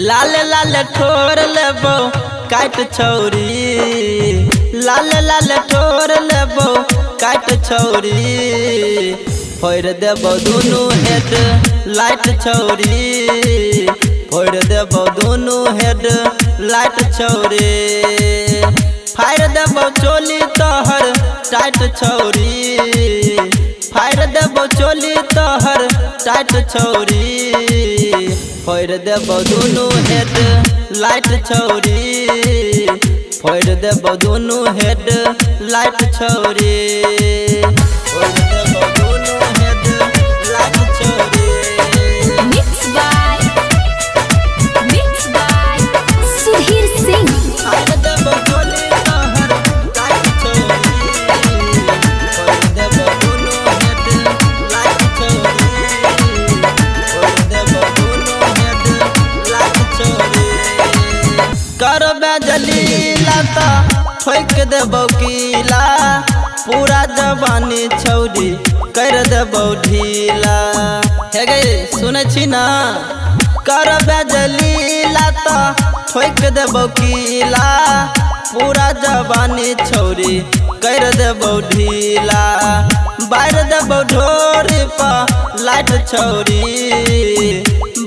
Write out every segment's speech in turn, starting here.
लाल लाल ठोर लेबो काट छौरी, लाल लाल ठोर लेबो काट छौरी। फोड़ देबो दुनू हेड लाइट छौरी, फोड़ देबो दुनू हेड लाइट छौरी। फाड़ देबो चोली तोहर टाइट छौरी, फाड़ देबो चोली तोहर टाइट छौरी। फोड़ देबो दुनू हेड लाइट छौरी, फोड़ देबो दुनू हेड लाइट छौरी। फोड़ देबो दुनू हेड लाइट छौरी। Mix by Sudhir Singh. फाड़ देबो चोली तोहर टाइट छौरी, फोड़ देबो दुनू हेड लाइट छौरी, फोड़ देबो दुनू हेड लाइट छौरी। करबे जलीला त ठोक देबो कीला, पूरा जवानी छौरी कर देबो ढीला। हे गे सुनै छी ना, करबे जलीला त ठोक देबो कीला, पूरा जवानी छौरी कर देबो ढीला। बारि देबो ढोरी पर लाइट छौरी,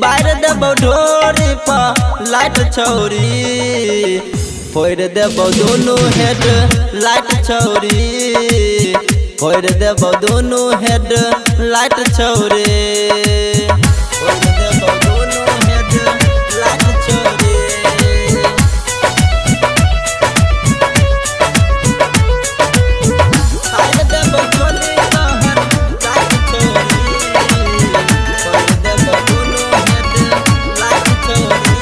बारि देबो ढोरी पर लाइट छौरी। फोड़ देबो दुनू हेड लाइट छौरी, फोड़ देबो दुनू हेड लाइट छौरी। फोड़ देबो दुनू हेड लाइट छौरी। फाड़ देबो चोली तोहर टाइट छौरी, फोड़ देबो दुनू हेड लाइट छौरी,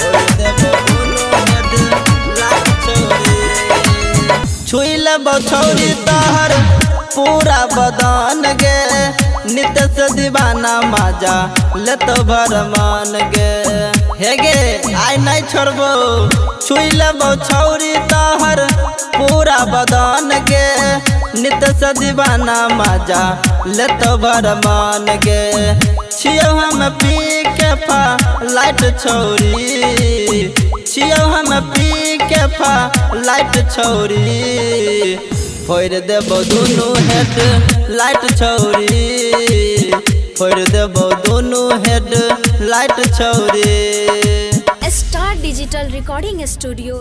फोड़ देबो दुनू हेड लाइट छौरी। छुई लेबो छौरी तोहर पूरा बदन गे, नित से दीवाना माजा लेतो भरमान गे। हे गे आइ नहीं छोड़बो, छुई लेबो छौरी तोहर पूरा बदन गे, नित से दीवाना माजा लेतो भरमान गे। छियौ हम पी के फा लाइट छौरी, छियौ हम पी के फा लाइट छौरी। फोड़ देबो दुनू हेड लाइट छौरी, फोड़ देबो दुनू हेड लाइट छौरी। Star digital recording studio.